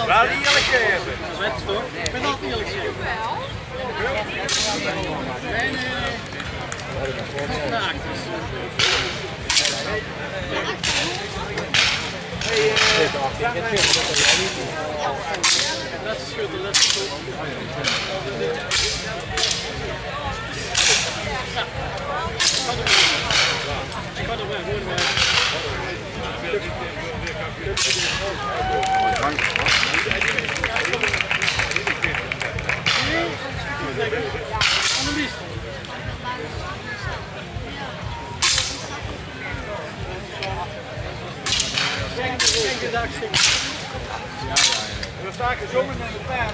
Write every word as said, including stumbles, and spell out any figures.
Wel eerlijk zijn. Wèt geer toch? Ik ben altijd eerlijk zijn. Nee, nee, nee. Naakt. Let's shoot, let's shoot. We staken zomaar in de pers.